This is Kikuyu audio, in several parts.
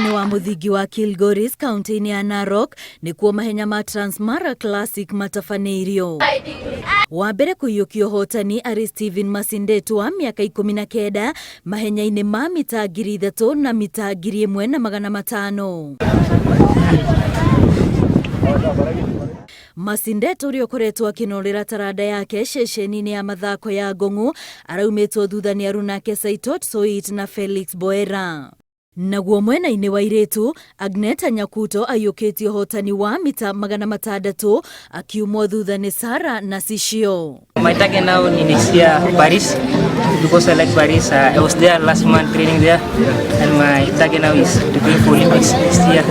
Mwena-inĩ wa mũthingi wa Kilgoris kaunti-inĩ ya Narok nĩkuo mahenya ma Transmara Classic matabanĩirio. Wa mbere kũiyũkia ũhotani arĩ Stephen Masindetu wa mĩaka 19 mahenya-inĩ ma mita 3000 na mita 1500. Masindet ũrĩa ũkoretwo akĩnorera taranda yake ceceni-inĩ ya mathako ya Ngong'u araumĩtwo thutha nĩ arunake Saitot Soit na Felix Boera. Naguo mwena-inĩ wa airĩtu, Agneta Nyakuto aiyũkĩtie ũhotani wa mita 600 akiumwo thutha nĩ Sarah Nasicio. My target now ni next year Paris because I like Paris. I was there last month training there and my target now is to go for Olympics next year.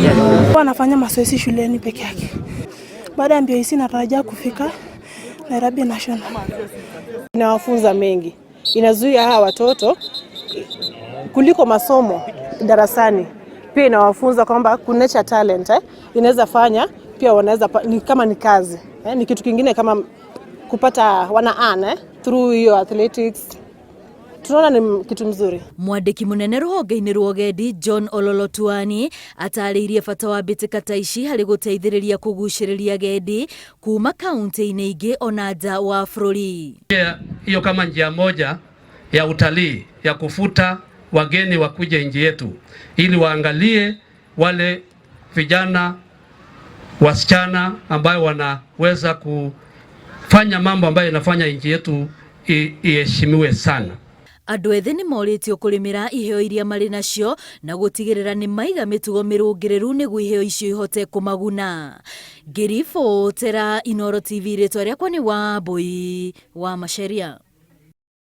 Yeah. Anafanya mazoezi shuleni peke yake. Baada ya mbio hizi natarajia kufika Nairobi National. Inawafunza mengi, inazuia hawa watoto kuliko masomo darasani. Pia inawafunza kwamba kunature talent inaweza fanya pia wanaweza ni kama ni kazi ni kitu kingine kama kupata wana earn through hiyo athletics. Tunaona ni kitu mzuri. Mwandĩki mũnene rũhonge-inĩ rwa ũgendi John Ololotuani atarĩirie bata wa mbĩtĩka ta ici harĩ gũteithĩrĩria kũgucĩrĩria agendi kuma kaunti-inĩ ingĩ ona nja wa bũrũri. Hiyo kama njia moja ya utalii ya kufuta wageni wakuja nchi yetu ili waangalie wale vijana wasichana ambayo wanaweza kufanya mambo ambayo inafanya nchi yetu iheshimiwe sana. Andũ ethĩ nĩ morĩtio kũrĩmĩra iheo iria marĩ nacio na gũtigĩrĩra nĩ maiga mĩtugo mĩrũngĩrĩru nĩguo iheo icio ihote kũmaguna. Ngĩribotera Inooro TV rĩtwa rĩakwa nĩ Wambui wa Macharia.